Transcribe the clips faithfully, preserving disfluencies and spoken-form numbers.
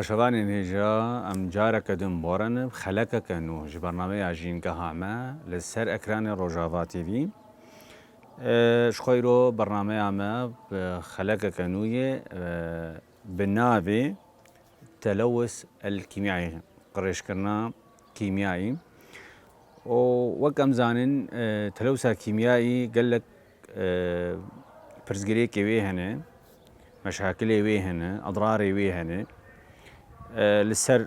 Şevanên hêja, em careke din borin bi xelekeke nû ji bernameya Jîngeha me li ser ekranê Rojava T V. E, ji xwe îro bernameya me bi xelekeke nû ye, e, bi navê Telewis el Kîmyayî, qirêjkirina kîmyayî. Û wek em zanin, e, telewisa kîmyayî gelek, e, pirsgirêkê wê hene, meşakilê wê hene, edrarê wê hene. E, li ser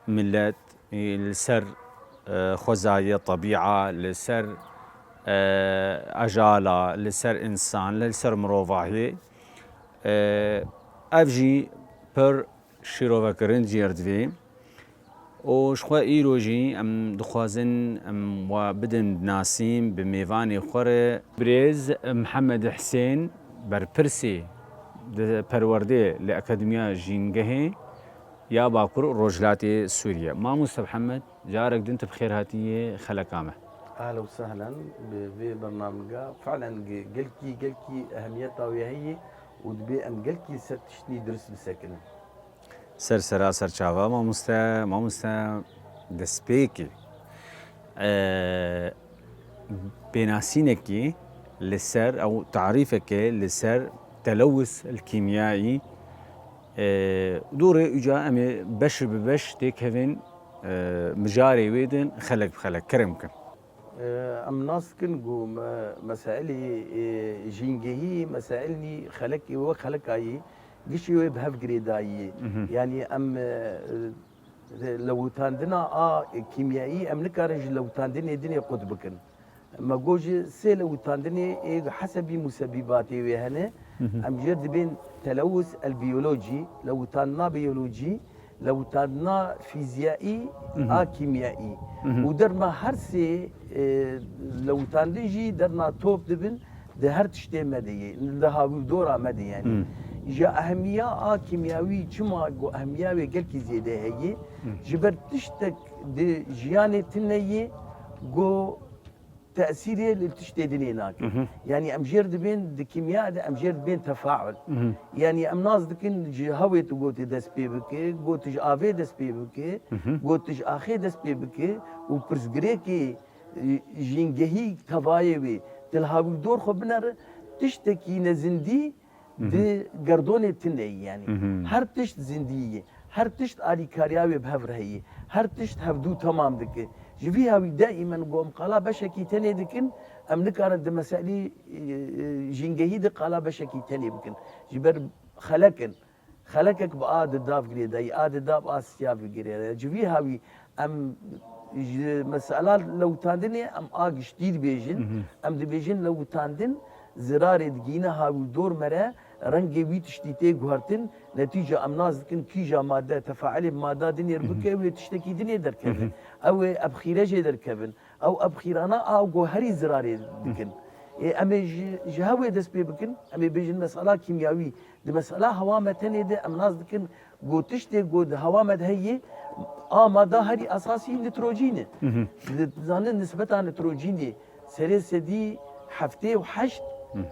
milet, e, li ser, e, xwezayê, tebîa, li ser, e, ajala, li ser însan, li ser mirovahiyê. E, ev jî pir şîrovekirin jêr divê. Û ji xwe îro jî em dixwazin em we bidin nasîn bi mêvanê xwe re. Birêz Mihemed Hisên, berpirsê di perwerdê li Akademiya Jîngehê ya Bakur Rojhilatê Sûriye. Mamoste Mihemed, carek din tu bi xêr hatiyê xeleka me. Ehlen û sehlen bi vê bernamega. Fi'len ge-, gelkî, gelkî ehemiyeta wê heye û dibê em gelkî ser tiştî dirist bisekinin. Ser sera ser çava mamoste, mamoste destpêkê, e, pênasînekî li ser ew tarîfekê li ser telewis el kîmyayî, e, dûrê uca em ê beş bi beş têkevin, e, mijarê wê din xelek bi xelek kerem kin. Em nas dikin ku me-, meselê, e, jîngehî, meselê xelekê wek xelekayî, gişê wê bi hev girêdayî. Mhm. Yanî em, e, e, lewitandina a kîmyayî, em nikarin ji lewitandinê dinê qut bikin. Me got ji sê lewitandinê ê hesebî musebîbatê wê hene. Mhm. Em jêr dibên telewis el biyolojî, lewitandina biyolojî, lewitandina fîziyayî, mhm, a kîmyayî. Mhm. Û derna her sê, e, lewitandin jî derna top dibin di her tiştê me de yê, li hawîrdora me de yanî. Mhm. Ji ehemiya a kîmyawî çima ku ehemiya wê gelkî zêde heye, mhm, ji ber tiştek di jiyanê tune yê ku tesîrê li tiştê dinê nake. Mhm. Yanî em jêr dibên di kîmya de em jêr dibên tefaul. Mhm. Yanî em nas dikin ji hewê tu gotê dest pê bike, got tu ji avê dest pê bike, mhm, got tu ji axê dest pê bike û pirsgirêkê, e, jîngehî tevayê wê tu li hawîrdor xwe binere, tiştekî nezindî, mhm, di gerdonê tune ye yanî. Mhm. Her tişt zindî ye. Her tişt alîkariya wê bi hev re heye. Her tişt hevdû temam dike. Ji vî hawî daîmen ku em qala beşekî tenê dikin, em nikarin di meselî, e, e, jîngehî de qala beşekî tenê bikin. Ji ber xelek in. Xelekek bi a di dav girêdayî, a di dav a siyav girêdayî. Ji vî hawî em ji mesela lewitandinê em a giştî dibêjin. Mhm. Em dibêjin lewitandin zirarê digihîne hawîrdor me re, rengê wî tiştî tê guhertin, netîca em nas dikin kîja made tefailê bi mada dinê re, mhm, bike, wê tiştekî dinê derkeve. Mhm. Ew ê ebxîre jê derkevin. Ew ebxîrana a goherî zirarê dikin. Ê, em ê ji, ji hewê dest pê bikin, em ê bêjin mesela kîmyawî. Di mesela hewa me tenê de em nas dikin, got tiştê got di hewa me de heye, a mada herî esasî nitrojîn e. Mhm. Di, zanin nisbeta nitrojînê serê sedî heftê û heşt, mhm,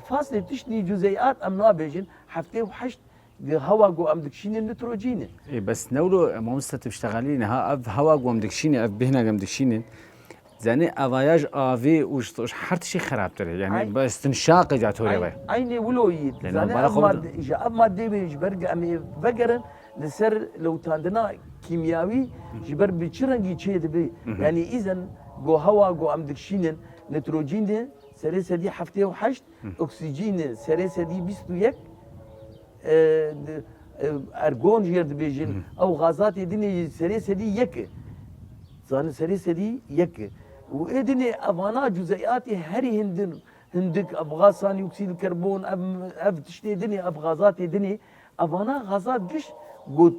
faslê tiştî cuzeyat em nabêjin, heftê û heşt di hewa ku em dikişînin nitrojîn e. Ê, bes newro, e, mamoste tu biştexelî niha ev hewa ku em dikişînin, ev bêhna ku em dikişînin, zanî avayaj avê û ji, ji her tiştî xerabtir e. Yanî, ay, bes istinşaqê ca torê, ay, ve. Eynê wilo yî. Lê zanî nambara ev xwe mad-, ji ev madde wê ji ber em ê vegerin li ser lewtandina kîmyawî, hı, ji ber bi çi rengî çê dibe. Hı hı. Yanî îzen ku hewa ku em dikişînin nitrojîn e, serê sedî heftê û heşt, hı, oksîjîn e, serê sedî bîst û yek, e, di, e, ergon jêr dibêjin, hı, ew xazatê dinê serê sedî yek e. Zanî serê sedî yek e. Û ê dinê evana cuzeyatê herî hindin, hindik, ev xasanî oksîd karbon, ev, ev tiştê dinê, ev xazatê dinê, evana xazat giş got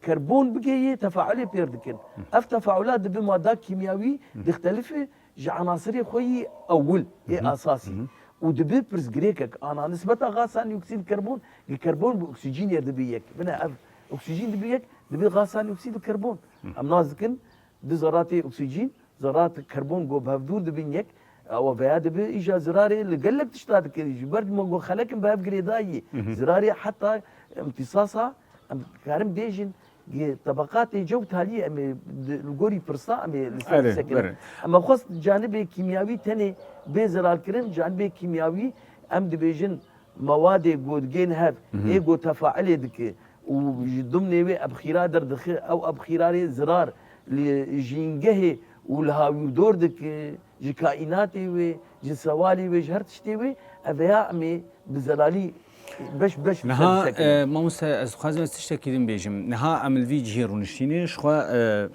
karbon bigeyê tefaulê pêr dikin. Hı. Ev tefaula dibi mada kîmyawî, hı, dixtelife ji enasirê xwe yî ewil, ê, hı hı, esasî. Hı hı. Û dibi pirsgirêkek ana nisbeta xasanî oksîd karbon, gi karbon bi oksîjînê dibi yek. Bine ev oksîjîn dibi yek, dibi xasanî oksîd karbon. Hı. Em nas dikin, di zeratê oksîjîn, zerat karbon ku bi hev dûr dibin yek, ew veya dibi îja zirarê li gelek tişta dike. Ji ber me ku xelekin bi hev girêdayî, hı hı, zirarê heta imtîsasa em karin bêjin, gi tebeqatê cewtalî em ê di, li gorî pirsa em ê li ser Erê, bisekinin. Erê. Em xwest canibê kîmyawî tenê bê zerarkirin, canibê kîmyawî em dibêjin mewadê ku digên hev, Hı hı. ê ku tefailê dike û ji dimnê wê ebxîra derdixe, ew ebxîra rê zirar li jîngehê û li hawîrdor dike, ji kaînatê wê, ji sewalê wê, ji her tiştê wê, ev ya em ê bi zelalî beş beş Niha, bisekinin. e, mamoste, ez dixwazim ez tiştekî din bêjim. Niha em li vî cihê rûniştînê, ji xwe, e,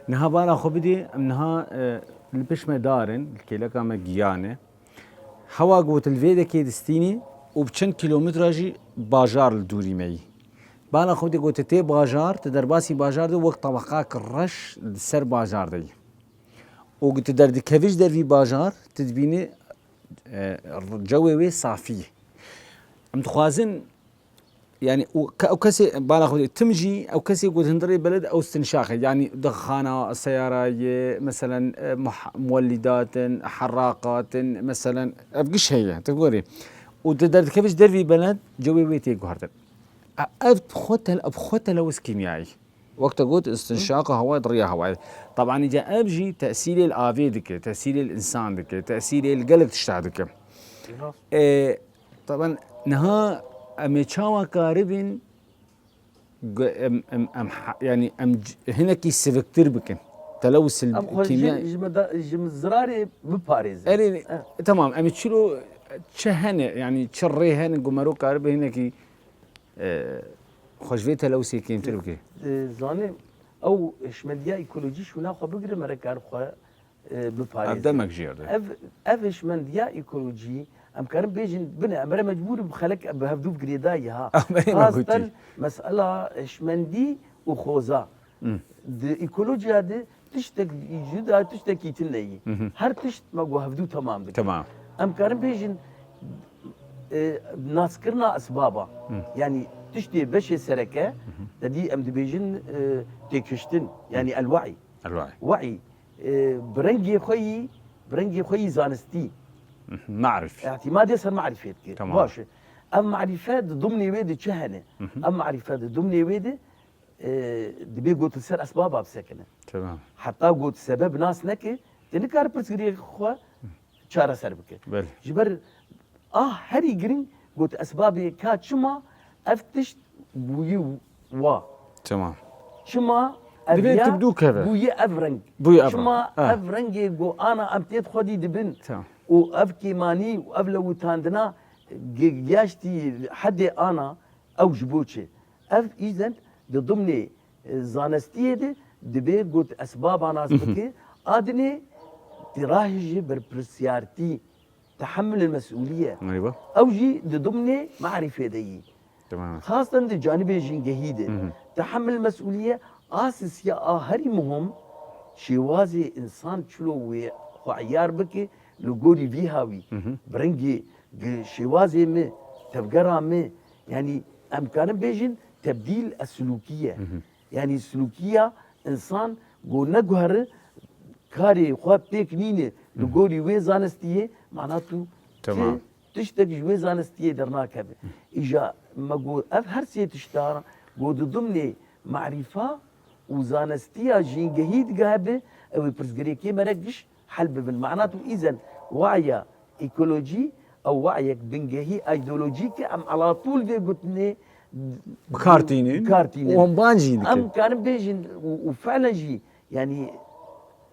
niha bala xwe bidê, em niha, e, li pişt me dar in, li kêleka me giyan e. Hewa got li vê dekê distînî û bi çend kîlometra jî bajar li dûrî me yî. Bala xwe dê got tê bajar, tu derbasî bajar de wek tebaqak reş li ser bajar de yî. Û tu derdikevî ji dervî bajar, tu dibînî, e, cewê wê safî ye. Em dixwazin, yani, û ke-, ew kesê, bala xwe dê, tim jî ew kesê ku di hundirê beled ew stinşax e. Yani, di xana seyara ye, meselen, e, muh-, muwellidat in, herraqat in, meselen, ev giş heye, tu gorî. Û tu derdikevî ji dervî beled, cewê wê tê guhertin. E, ev xwe tel-, ev xwe telewuz kîmyayî. Wek te got, istinşaqa hewayê, di riya hewayê. Teban îca ev jî tesîrê li avê dike, tesîrê li însan dike, tesîrê li gelek tişta dike. Rast. E, teban niha em ê çawa karibin, gu-, em, em, em ha-, yani em c-, hinekî siviktir bikin. Telewus il Em xwe kîmya- ji, ji me da, ji min zirarê biparêzin. Erê, Eh. tamam, em ê çilo çi hene, yani çi rê hene, ku mero karibe hinekî, e, xwe ji vê telewusê kêmtir bike. E, zanê, ew hişmendiya ekolojî şûna xwe bigire, mere kar xwe, e, biparêze. Ev demek jî erde. Ev, ev hişmendiya ekolojî, em karin bêjin, bine, em re mecbûr bi xelek, bi hevdû bi girêdayî ha. Em ê me Xastan gotî. Mesela hişmendî û xoza. Hmm. Di ekolojiya de tiştek cuda, tiştekî tune yî. Mhm. Her tişt me got hevdû temam dike. Tamam. Em karin bêjin, e, naskirina esbaba. Hmm. Yani tiştê beşê sereke, Mhm. te dî em dibêjin, e, têkiştin. Yani Hmm. el-we'y. El-we'y. We'y. E, bi rengê xwe yî, bi rengê xwe yî zanistî. Mhm. Marif. Îtîmadê ser marîfê dike. Tamam. Baş e. Ev marîfe di dimnê wê de çi hene? Mhm. Ev marîfe di dimnê wê de, e, dibê got li ser esbaba bisekine. Tamam. Heta got sebeb nas neke, te nikare pirsgirêk xwe çareser bike. Belê. Ji ber a herî giring got esbabê ka çima ev tişt bûyî wa. Tamam. Çima ev Divê ya tu bi dû keve. bûyî ev reng. Bûyî ev Çima reng. Ha. ev rengê go ana em têt xwedî dibin. Tamam. Û ev kêmanî û ev lewitandina ge-, giyaştî hedê ana ew ji bo çi? Ev îzen di dimnê, e, zanestiyê de dibê got esbaba nas Mhm. bike, a dinê tîrahê ji berpirsiyartî, tehemmul mesûliye. Eywa. Ew jî di dimnê marîfê de yî. Tamam. Xastan di canibê jîngehî de. Mhm. Tehemmul mesûliye a sisiya a herî muhim şêwazê însan çilo wê xwe eyar bike li gorî vî hawî. Mhm. Bi rengê gi-, şêwazê me, tevgera me, yanî em karin bêjin tebdîl eslûkî ye. Mhm. Yanî silûkiya însan go neguhere karê xwe pêk nîne li Hı hı. gorî wê zanistiyê, mana tu Tamam. ti tiştek ji wê zanistiyê dernakeve. Îja me got ev her sê tişta go di dimnê marîfa û zanistiya jîngehî digahe bi, ew ê pirsgirêkê me re giş hel bibin. Mana tu îzen waya ekolojî ew wayek bingehî îdeolojîk e, em alatûl vê gotinê Bi kar tînin. bi kar tînin. Wan ban jî dikin. Em karin bêjin û, û fiilen jî, yanî,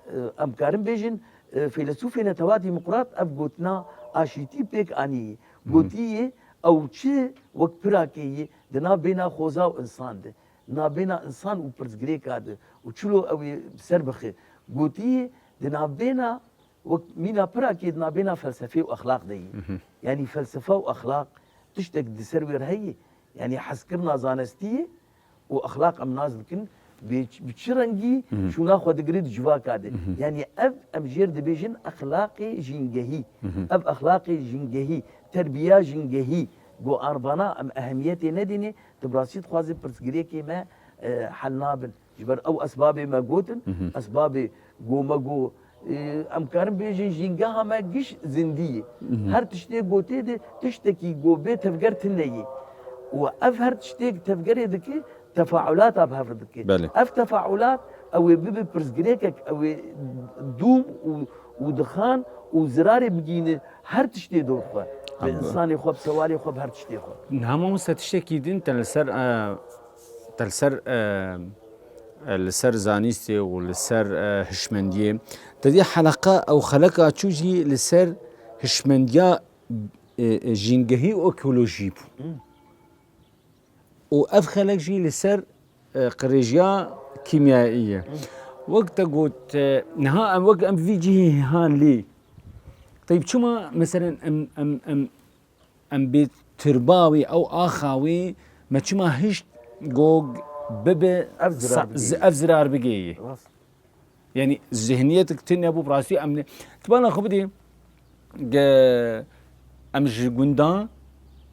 e, em karin bêjin, e, feylesûfê netewa demokrat ev gotina aşîtî pêk anî. Hı hı. Gotiye ew çi wek pirakê yî di navbêna xoza û însan de, navbêna însan û pirsgirêka de û çilo ew ê bi ser bixe. Gotiye di navbêna wek mîna pirakê di navbêna felsefê û exlaq de yî. Mhm. Yanî felsefe û exlaq tiştek di ser wê re heye. Yanî hezkirina zanistiyê û exlaq em nas dikin, bi, bi çi rengî Mhm. şûna xwe digire di civaka de. Mhm. Yanî ev em jêr dibêjin exlaqê jîngehî. Mhm. Ev exlaqê jîngehî, terbiya jîngehî, go an vana em ehemiyetê nedînê, tu bi rastî dixwazî pirsgirêkê me, e, hel nabin. Ji ber ew esbabê me gotin, Mhm. esbabê go me go, e, em karin bêjin jîngeha me giş zindî ye. Mhm. Her tiştê gotê de tiştekî go bê tevger tune ye. Û ev her tiştê tevgerê dike, tefaulata bi hev re dike. Belê. Ev tefaulat ew ê bibe pirsgirêkek, ew ê dûm û, û dixan û zirarê bigihîne her tiştê dor xwe. Bi Em- însanê xwe, bi sewarê xwe, bi her tiştê xwe. Niha mamoste tiştekî din te li ser, e, te li ser, e, e, li ser zanîstê û li ser, e, hişmendiyê. Te dî heleqa ew xeleka çû jî li ser hişmendiya, e, e, jîngehî û ekolojî bû. Hı. Û ev xelek jî li ser, e, qirêjiya kîmyayî ye. Wek te got, e, niha em wek em vî cihê han lê. Teyb çima, meselen, em, em, em, em bê tirba wê, ew axa wê, me çima hişt go bibe Ev zirar sa-, bigihî. zi-, ev zirar bigihî? Rast. Yanî zihniyetek tune bû, bi rastî em ne. Tu bana xwe bidî, ge-, em ji gundan,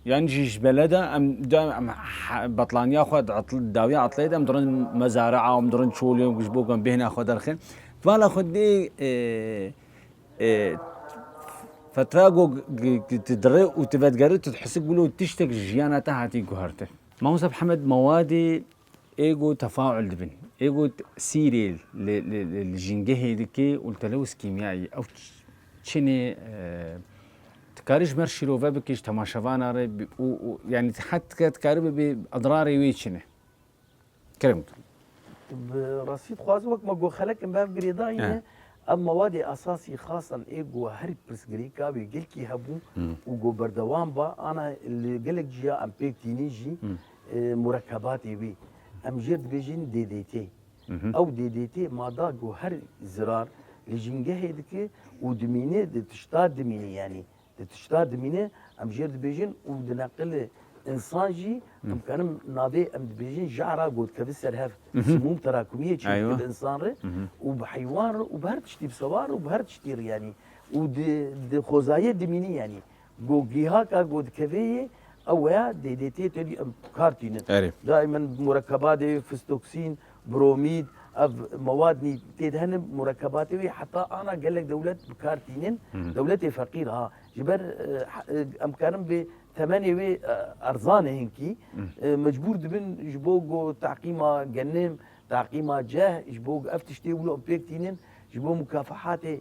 yan jî ji beleda, em da-, em he-, betlaniya xwe di etl-, dawiya etlê de, em dirin mezara, em dirin çolê, em ji bo ku em bêhna xwe derxin. Tu bana xwe dê, e, e, fetra go g-, g-, tu dire û tu vedigere, tu dihisi ku wilo tiştek ji jiyana te hatî guhertin. Mamoste Mihemed, mewadê ê ku tefaul dibin, ê ku t-, sîrê li, li, li, li jîngehê dike û li telewuz kîmyayî, ew ç-, çi ne, e, dikarî ji me re şîrove bikî, ji temaşevana re bi-, û, û, yanî, hetka dikarî bibe edrarê wê çi ne? Kerem. Bi rastî dixwazim wek me got xelek em bi hev girêdayî ne. He. Ev mewadê esasî xasan ê ku her pirsgirêka wê gelkî hebû Hmm. û ku berdewam ba, ana li gelek ciya em pêk tînin jî, Hmm. e, murekebatê wê. Em jê dibêjin D D T. Mhm. Ew D D T mada ku her zirar li jîngehê dike û dimîne, di tişta dimîne, yanî di tişta dimîne, em jê dibêjin û di neqil însan jî, Hmm. em karin navê em dibêjin jara ku dikeve ser hev, Mhm. simûm terakumiyê çêdike Eywa. di însan re Mhm. û bi heywan re û bi her tiştî, bi sewar û bi her tiştî re, yanî û di, di xwezayê dimîne, yanî ku gihaka ku dikeve yê, ew ya D D T tedî em kar tînin. Erê. Daimen murekebadê fistoksîn, bromîd, ev mewadnî tê de hene murekebatê wê heta ana gelek dewlet bi kar tînin. Hı hı. Dewletê feqîr ha. Ji ber, e, ha, e, em karin bê temenê wê, e, erzan e hinkî. Hı. E, mecbûr dibin ji bo go taqîma genim, taqîma ceh, ji bo ev tiştê wilo em pêk tînin, ji bo mukafahatê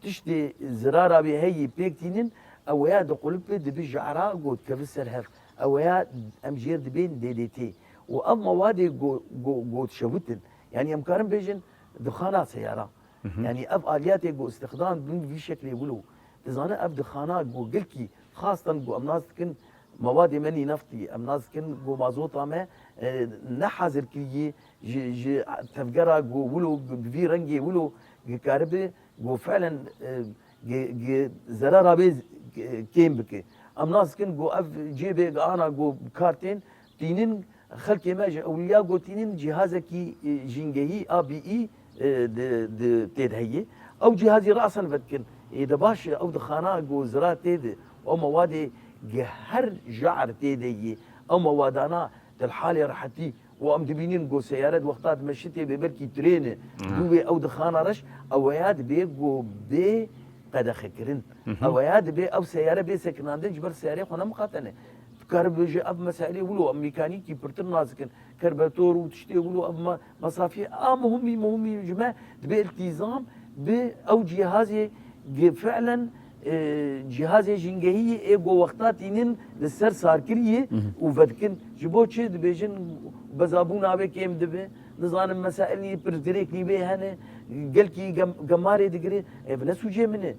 tiştê zirara wê heyî pêk tînin, ew ya diqulip dibi jara go dikeve ser hev. Ew ya em jêr dibên D D T. Û ev mewadê go, go, go dişewitin. Yanî em karin bêjin dixana seyara. Hı hı. Yanî ev aliyatê ku îstixdam dibin vî şeklê wilo. Dizane ev dixana ku gelkî xastan ku em nas dikin, mewadê me nî neftî, em nas dikin ku mazota me, e, ne hazir kiriyê ji, ji tevgera ku wilo bi vî rengê wilo dikaribe ku fiilen, e, ge-, ge-, zerara wê, e, kêm bike. Em nas dikin ku ev cêbê ana ku bi kar tên, tînin, xelkê me ji ewliya gotînin cîhazekî, e, jîngehî, A B E, e, di, di, tê de heye. Ew cîhazî rasen vedikin. Ê de baş e, ew dixana ku zira tê de, ew mewadê ge her jar tê de yê. Ew mewadana di li halê rehetî û em dibînin ku seyare di wexta dimeşitê bê belkî trêne, Aha. dû wê ew dixana reş, ew ya dibê ku bê qedexekirin. Hı hı. Ew ya dibê ew seyare bê sekinandin ji ber seyarê xwe nemiqatene. Dikare bêje ev meselê wilo em mekanîkî pirtir nazikin. Kerbetor û tiştê wilo ev me-, mesafiyê a muhimî, muhimî ji me dibê iltîzam bi ew cîhazê ge fiilen, e, cîhazê jîngehî ê go wexta tînin li ser sarkiriyê Hı hı. û vedikin. Ji bo çi dibêjin bezabûna wê kêm dibe, nizanim mesailî pirsgirêkî wê hene, gelkî gem-, gemarê digire. Ev ne sûcê min e.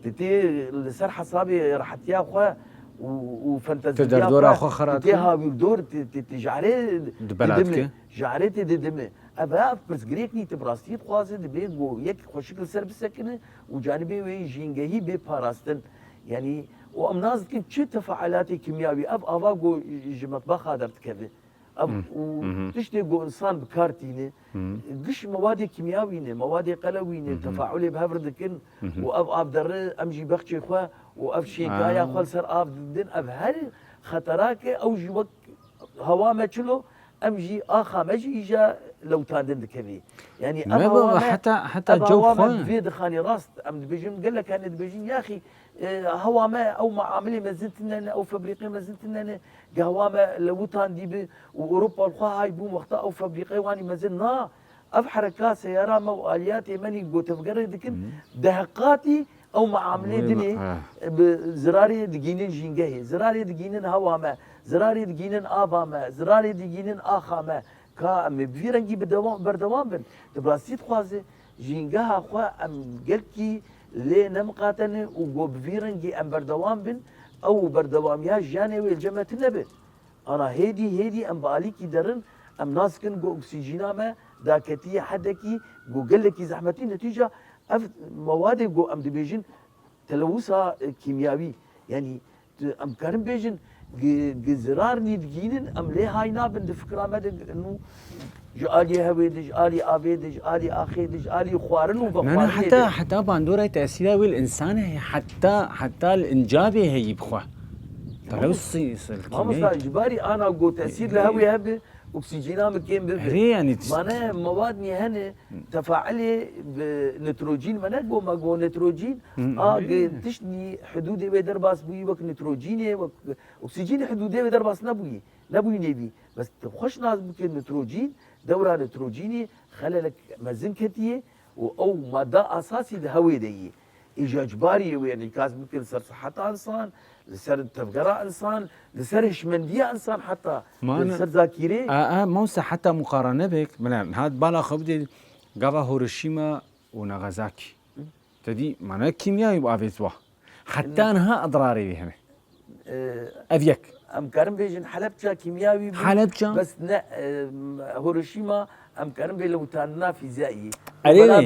Tu tê li ser hesabê rehetiya xwe û, û Tu fanteziya derdora xwe, xwe xera tu tê dikî? hawîrdor, tu, tu, tu ji erê Di bela didime. dikî? Ji erê tê didime. Ev, ev pirsgirêk nî tu bi rastî dixwaze, dibê ku yek xweşik li ser bisekine û canibê wê jîngehî bê parastin. Yanî, û em nas dikin çi tefailatê kîmyawî, ev ava ku ji metbaxa derdikeve. Ev Hmm. û Mhm. tiştê ku insan bi kar tîne, Mhm. giş mewadê kîmyawî ne, mewadê qelewî ne, Mhm. tefaulê bi hev re dikin Mhm. û ev av dere, em jî bexçê xwe û ev şêkaya Ah. xwe li ser av didin. Ev her xeterake, ew jî wek hewa me çilo, em jî axa me jî îja lewtandin dikevî. Yanî ev hewa me, heta, heta ev hewa me bi vê dixanî rast. Em dibêjin, gelek hene dibêjin, yaxî, e, hewa me, ew meamilê mezin tine ne, ew febrîqê mezin tine ne, ge hewa me lewitandî bi û Ewropa li xwe hay bûn wexta ew febrîqê wanî mezin. Na, ev hereka seyara me û aliyatê me nî go tevgerê dikin, deh qatî ew meamilê dinê bi zirarê digînin jîngehê, zirarê digînin hewa me, zirarê digînin ava me, zirarê digînin axa me. Ka em ê bi vî rengî berdewam, berdewam bin. Di rastî dixwaze jîngeha xwe em gelkî lê nemiqatene û go bi vî rengî em berdewam bin, ew berdewamiya jiyanê wê li cem me tune be. Ana hêdî hêdî em bi alîkî derin, em nas dikin go oksîjîna me daketiye hedekî, go gelekî zehmetî, netîca ev mewadê go em dibêjin telewisa, e, kîmyawî, yanî tu, em karin bêjin, gi, gi zirar nî digînin, em lê hay nabin di fikra me de, nû ji alî hewê de, ji alî avê de, ji alî axê de, ji alî xwarin û vexwarinê de. Heta, heta bandora tesîra wê li însanê heye, heta, heta li incabê heyî bixwe. Telewis, mamosta, ji barî ana go tesîr li hewê hebe, oksîjîna min kêm bibe. Erê, yanî mane mewad nî hene, tefailê bi nitrojîn me ne go, me go nitrojîn, a, gi tişt nî hidûdê wê derbas bûyî wek nitrojînê, wek oksîjînê hidûdê wê derbas nebûyî, nebûyî nêvî. Bes tu xweş nas bike nitrojîn, dewra nitrojînê xelelek mezin ketiye û ew madda asasî di hewê de yê. Îja ji barî wê înîkas bikin ser siheta însan, li ser tevgera însan, li ser hişmendiya însan heta, li ser zakîrê. A, a, mamoste heta muqarene bik, bila niha bala xwe bidê gava Hiroşîma û Nagasakî. Te dî, mane kîmyayî bi avêt wa. Heta niha edrarê wî hene. Ev yek. Em karin bêjin Helepça kîmyawî bû. Helepça. Bes ne, e, Hiroşîma em karin bê lewitandina fîzeyayî. Erê ne.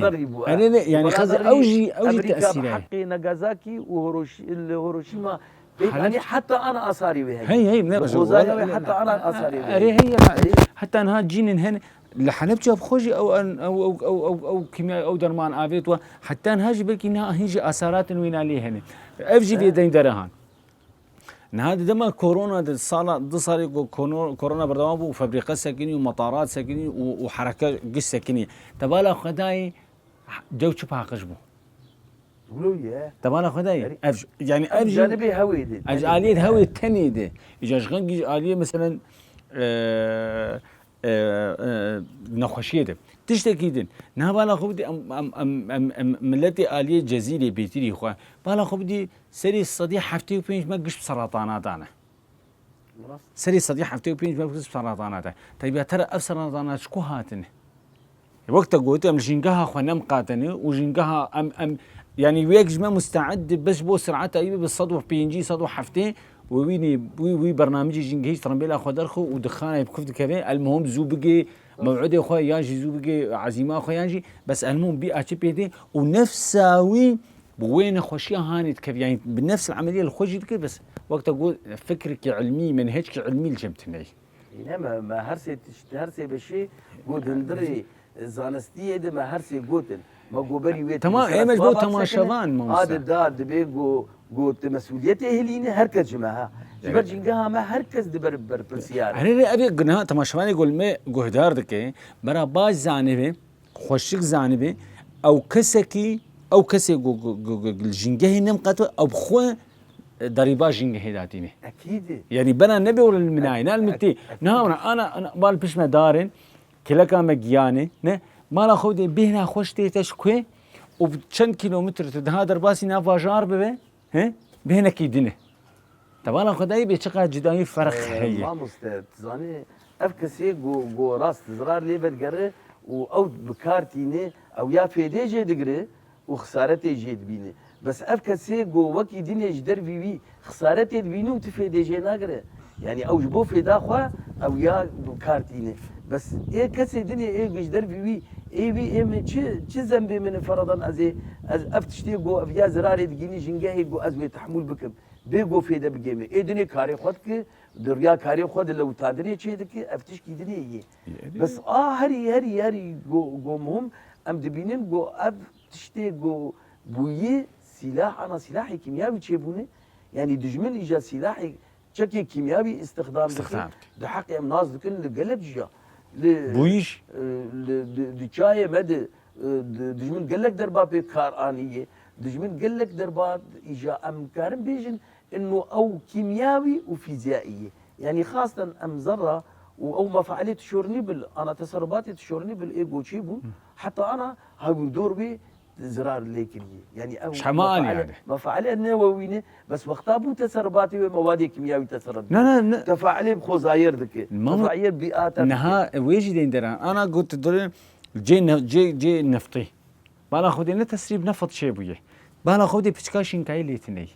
Erê ne, yanî xeze ew jî, ew jî tesîr heye. Heqê Nagasakî û Hiroşî-, li Hiroşîma pêk anî heta ana asarî wê heye. Hey, hey, ne. Xozaya wê heta ana asarî wê heye. Erê heye, heta niha cînin hene. Li Helepça bi xwe jî ew, ew, ew kîmya, ew derman avêt we. Heta niha jî belkî niha hin jî asaratên wêna lê hene. Ev jî vê dengdere han. Niha di dema korona de sala, du salê ku kono-, korona berdewam bû û febrîqe sekinî û metarat sekinî û, û hereke giş sekinî. Te bala xwe dayê, dew çi paqij bû? Wilo ye. Te bala xwe dayê. Ev, yanî ev jî, janibê hewê de, ev ji aliyê hewê tenê de. Îca ji xengî ji aliyê meselen, e, e, e, nexweşiyê de. Tiştekî din. Niha bala xwe bidî em, em, em, em, em miletê aliyê Cezîrê bêtirî xwe. Bala xwe bidî serê sedî heftê û pênc me giş bi seratana dane. Serê sedî heftê û pênc me giş bi seratana de. Taybî ya te re ev seratana ji ku hatine? Wek te got, em li jîngeha xwe nemiqatene û jîngeha em, em, yanî wek ji me musteed be ji bo sirata wî bibe sed û pêncî, sed û heftê û wî nê, wî, wî bernamijê jîngehî ji trembêla xwe derxe û di xanayê bi kuf dikeve, elmuhim zû bigê mew'idê xwe, yan jî zû bigê ezîma xwe, yan jî bes elmuhim bî a çi pê tê û nefsa wî bi wê nexweşiya hanê dikeve, yanî bi nefs el emeliyê li xwe jî dike, bes wek te got fikrekî ilmî, menhecekî ilmî li cem tune ye. Yine me, me her sê tişt, her sê beşê got hundirê zanistiyê de me her sê gotin. Me goberî wê. Tamam, em ji bo temaşevan, mamoste. A de da dibe go, go tu mesûliyetê hilîne, her kes ji me ha. Ji ber cingeha me her kes dibe berpirsiyar. Erê, erê, ev ê niha temaşevanê go li me guhdar dike. Bera baş zanibe, xweşik zanibe. Ew kesekî, ew kesê go, go, go, go, li jîngehê nemiqate, ew bi xwe, e, derîba jîngehê datîne. Ekîd e. Yanî bena nebe were li minayê, ne li mitê. Niha were, ana, ana, bal pişt me darin, kileka me giyanê, ne? Mala xwe dê bêhna xweş tê te ji kuê û bi çend kîlometre tu daha derbasî nav bajar bibe, he? Bêhnekî din e. Te bala xwe dayî bê çiqas cudayî ferq heye. Mamoste, tu zanî, ev kesê go, go rast zirar lê vedigere û ew bi kar tîne, ew ya fêdê jê digire û xisaretê jê dibîne. Bes ev kesê go wekî dinê ji dervî wî xisaretê dibîne û tu fêdê jê nagire. Yanî ew ji bo fêda xwe ew ya bi kar tîne. Bes ê kesê dinê ê ji dervî wî, ê wî ê min çi, çi zembê min e, feradan ez ê, ez ev tiştê go ev ya zirarê digînî jingehê go ez wê tehmûl bikim. Bê go fêde bigê min. Ê dinê karê xwe dike, di riya karê xwe de lewtandinê çê dike, ev tişkî dinê yê. Bes a herî, herî, herî go, go muhim, em dibînin go ev tiştê go bûyî sîlah, ana sîlahê kîmyawî çêbûne. Yanî dijmin îca sîlahê çekê kîmyawî îstixdam dike. Di heqê em nas dikin li gelek ciya. li, Bûyîş. e, li, di, di çayê me de, e, di, dijmin gelek derba pê kar aniye. Dijmin gelek derba îja em karin bêjin, ino ew kîmyawî û fîzyaî ye. Yanî xasten em zerra û ew mefailê tişornî bil, ana teserrubatê tişornî bil ê goçê bûn. Heta ana hewîrdor wê zirar lê kiriye. Yanî ew Şema anî mefaile, yani. Mefaile newewî ne, bes wexta bû teserrubatê wê mewadê kîmyawî teserruf Ne, ne, ne. Tefailê bi xozayir dike. Mamo- Tefailê bîata dike. Niha wê jî deyndera. Ana got dore cê ne-, cê, cê neftê. Bala xwe dê ne tesrîb neft çê bûye. Bala xwe dê piçka şînkayî lê tiney.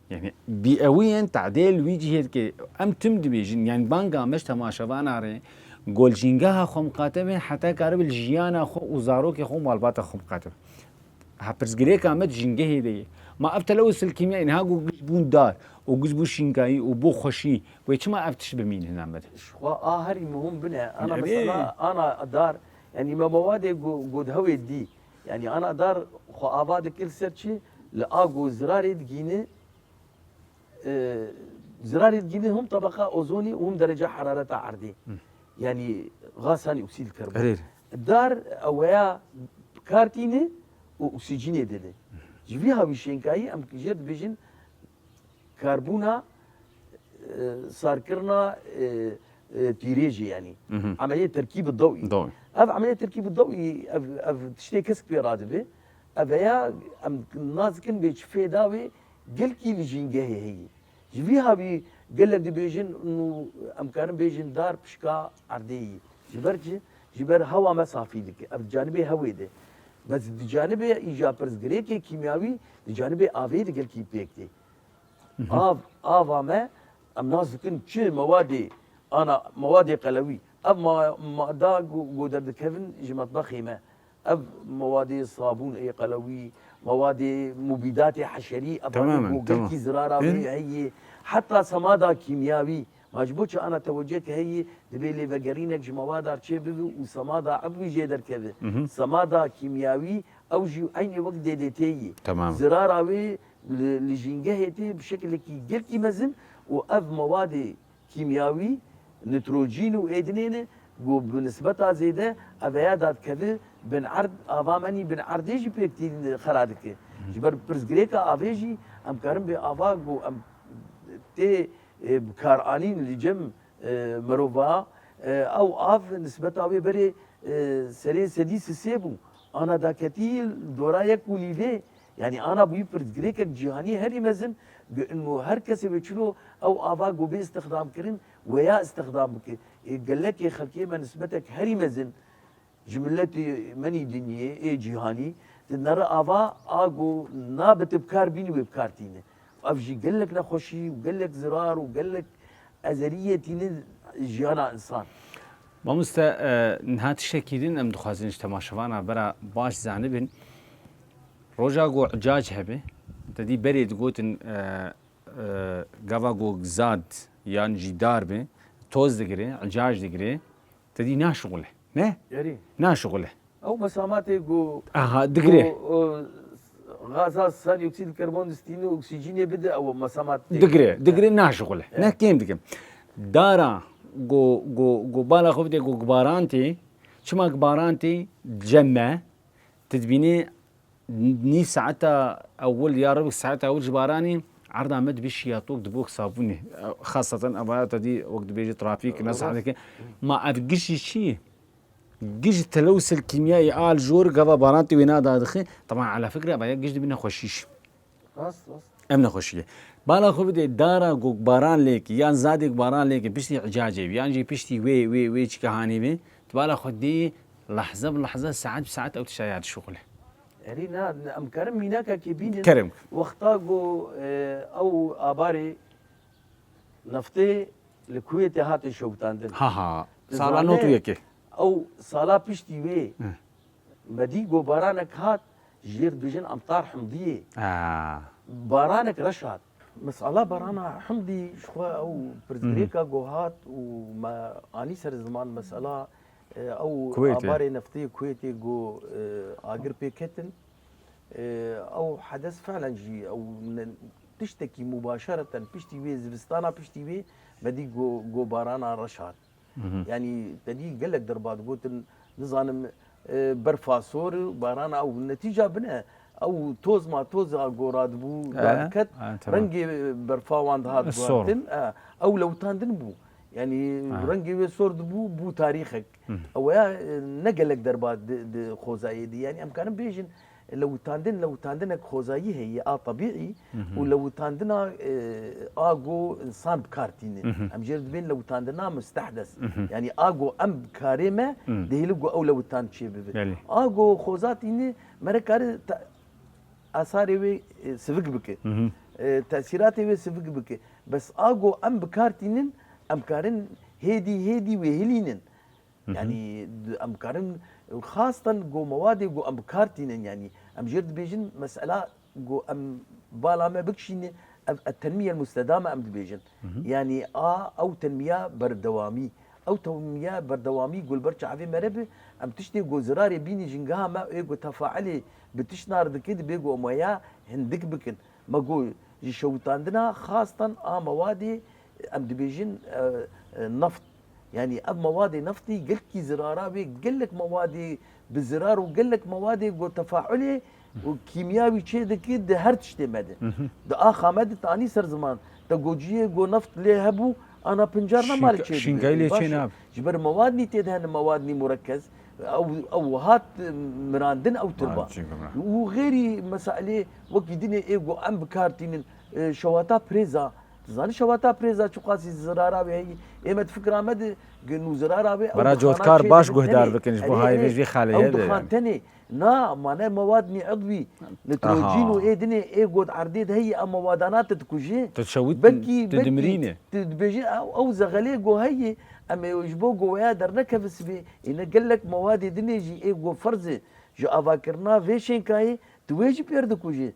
Yani bi ewî yên tadêl wî cihê dike. Em tim dibêjin. Yani banga me ji temaşevana re gol jîngeha xwe miqate be heta karibe li jiyana xwe û zarokê xwe û malbata xwe miqate be. Ha pirsgirêka me di jîngehê de ye. Ma ev telewis il kîmyayî niha ku giş bûn dar û giş bû şînkayî û bû xweşî wê çima ev tişt bimînin hina me de? Ji xwe a herî muhim bine. Ana Erê. Mesela ana dar, yanî me mewadê ku, ku di hewê dî. Yanî ana dar xwe ava dikir ser çi? Li a ku zirarê digîne, e, zirarê digîne hum tebeqa ozonî û hum derece herareta erdê. Yanî gaz sanî oksîd karbon. Erê. Dar eweya kar tîne û oksîjînê dide. Ji vî hawî şênkayî em jê dibêjin karbûna, e, sarkirina, e, e, tîrêjê yanî. Emeliyê terkîbi dewî. Dewî. Ev emeliyê terkîbi dewî, ev, ev tiştê kesk pê radibe. Ev heya em nas dikin bê çi fêda wê gelkî li jîngehê heye. Ji vî hawî gelek dibêjin û em karin bêjin dar pişka erdê yî. Ji ber çi? Ji ber hewa me safî dike. Ev di canibê hewê de. Bes di canibê îja pirsgirêkê kîmyawî, di canibê avê de gelkî pêk tê. Av, ava me, em nas dikin çi mewadê, ana mewadê qelewî. Ev ma-, mada ku, ku derdikevin ji metbexê me. Ev mewadê sabûn ê qelewî, mewadê mubîdatê heşerî, ev Temamen, ku gelkî tamam. zirara Hı. wê heye. Heta semada kîmyawî. Ma ji bo çi ana tewecek heye, divê lêvegerînek ji mewada çê bibe û semada ev wî jê derkeve. Semada kîmyawî ew jî eynî wek D D T yê. Tamam. Zirara wê li, li jîngehê tê bi şekilekî gelkî mezin û ev mewadê kîmyawî, nitrojîn û ê dinê ne, ku bi nisbeta zêde ev heya dadikeve bin erd, ava menî bin erdê jî pêk tîn xera dike. Ji ber pirsgirêka avê jî em karin bê ava ku em tê, e, bikaranîn li cem, e, mirova, e, ew av nisbeta wê berê, e, serê sedî sisê bû. Ana daketî dora yek û nîvê. Yanî ana bûyî pirsgirêkek cîhanî herî mezin, gu ino her kesê wê çilo ew ava ku bê istixdamkirin, weya istixdam bike. Ê gelekê xelkê me nisbetek herî mezin ji miletê menî dinyê, ê cîhanî, di nere ava a ku nabe ti bikar bînî wê bikar tîne. Ev jî gelek nexweşî û gelek zirar û gelek ezeriyê tîne jiyana insan. Mamoste, e, niha tiştekî din em dixwazin ji temaşevana bera baş zanibin. Roja ku icac hebe, te dî berê digotin, e, e, gava ku zad yan jî dar be, toz digire, icac digire, te dî naşixule. Ne? Erê. Naşixule. Ew mesamatê ku Aha, digire. ku, e, gaza sanî oksîd karbon distîne oksîjînê bide, ew mesamat tê. Digire, digire naşixule. Evet. Ne kêm dikim. Dara go, go, go bala xwe bide go gibaran tê. Çima gibaran tê cem me. Ti dibînî nîv saeta ewil ya ribik saeta ewil ji baranî erda me dibe şiyatok dibok sabûnê. Xaseten evaya te dî wek dibêje trafîk ne saeteke. Ma ev giş jî çi ye? Giş telewsel kîmyayî al jor gava baran tê wê nada dixe. Teban ala fikre evaya giş dibe nexweşîş. Rast, rast. Em nexweşî ye. Bala xwe bidê dara ku baran lêkî, yan zadê ku baran lêkî, piştî icacê bî, yan jî piştî wê, wê, wê çike hanî bî, tu bala xwe dê lehze bi lehze, saet bi saet ew tişta ya dişuxule. Erê na, em karin mînakekê bînin. Kerem. Wexta ku, e, ew abarê neftê li Kuwêtê hate şewitandin. Ha ha. Sala Zane- not û yekê. Ew sala piştî wê Hı. me dî ku baranek hat, jêr dibêjin emtar himdiyê. Ha. Baranek reş hat. Mesela barana himdî ji xwe ew pirsgirêka ku hat û me anî ser ziman mesela, e, ew Kuwêtê. abarê neftê Kuwêtê ku, e, agir pê ketin. E, ew hedes felen jî ew ne-, tiştekî mubaşereten piştî wê zivistana piştî wê me dî ku, ku barana reş hat. Yanî te dî gelek derba digotin, nizanim, e, berfa sor, barana ew netîca bine. Ew toz ma toza go radibû, E, radiket, e, tabii. Rengê berfa wan dihat Sor. Guhertin. E, ew lewitandin bû. Yanî E. Rengê wê sor dibû, bû tarîxek. Ew ya, e, ne gelek derba di, di xozayê dî. Yanî em karin bêjin, lewitandin, lewitandin ek xozayî heye, a tebîî û lewitandina, e, a go insan bi kar tîne. Em jê re dibên lewitandina mustehdes. Yanî a go em bi karê me dihêli go ew lewitan çê bibe. Belê. A go xoza tîne, mere kare te-, asarê wê, e, sivik bike. E, tesîratê wê sivik bike. Bes a go em bi kar tînin, em karin hêdî, hêdî wê hilînin. Yanî, d-, em karin xastan go mewade go em bi kar tînin, yanî, em jê re dibêjin, mesela go em bala me bikişîne, ev et-tenmiye mustedame em dibêjin. Yanî, a, ew tenmiya berdewamî, ew tenmiya berdewamî go li ber çavê me re bi, em tiştê go zirarê bînî jingeha me, ê go tefailê bi tiştna re dike, dibê go em waya hindik bikin. Me go ji şewitandina xastan a mewadê, em dibêjin, e, e, neft. Yanî ev mewadê neftî gelkî zirara wê, gelek mewadê bi zirar û gelek mewadê go tefaulê û kîmyawî çê dike di her tiştê me de. Di axa me de te anî ser ziman, te go ciyê go neft lê hebû, ana pincar nema li Şînka-, çê dibe. Şînkayî lê Baş çê e. Nabe. Ji ber mewadnî tê de hene, mewadnî murekkez, ew, ew hat mirandin ew tirba. Ha, çi gumra. Û xêrî mesailê wekî dinê ê go em bi kar tînin, e, şewata prêza. Tu zanî şewata prêza çiqasî zirara wê heyî? Ê me di fikra me de gin û zirara wê ew Bera dixana cotkar çê baş dibin guhdar tenê. Bikin ji bo Erê, hayê erê. Vê jî xalê Ew heye de dixan yani. Tenê. Na, mane mewadnî idwî. Nitrojîn û Aha. Ê dinê ê go di erdê de heyî em mewadana te dikujê. Tu şewit, Belkî, tu belkî dimirîne. Tu dibêjî ew, ew zexelê go heyî. Em ê ji bo go weya dernekeve sibê. Ê ne gelek mewadê dinê jî ê go ferz e. Ji avakirina vê şênkayê tu wê jî pêr dikujî.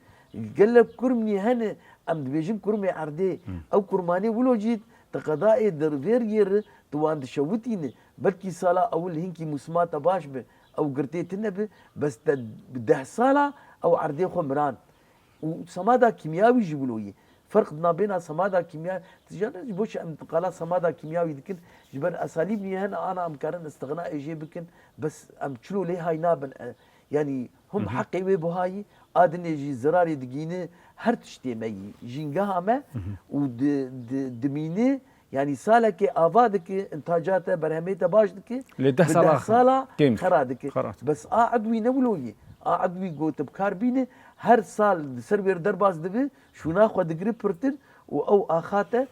Gelek kurmnî hene, em dibêjin kurmê erdê. Ew kurmanê wilo jî di qedayê di vêriyê re tu wan dişewitîne. Belkî sala ewil hinkî mûsima te baş be, ew girtê tune be, bes te bi deh sala ew erdê xwe miran. Û semada kîmyawî jî wilo yî. Ferq di nabêna semada kîmya, tu jane ji bo çi em qala semada kîmyawî dikin, ji ber esalîb nî hene ana em karin istixna ê jê bikin, bes em çilo lê hay nabin. E, yanî hûn Hı hı. heqê wê buhayî, a dinê jî zirarê digîne her tiştê me yî, jîngeha me Hı hı. û di, di, dimîne, yanî salekê ava dike, intaca te, berhemê te baş dike, Lê deh bi sala deh sala kêm. Xera dike. Xera. Bes a edwî ne wilo yî. A edwî go tu bi kar bîne, her sal di ser wê re derbas dibe, şûna xwe digire pirtir û ew axa te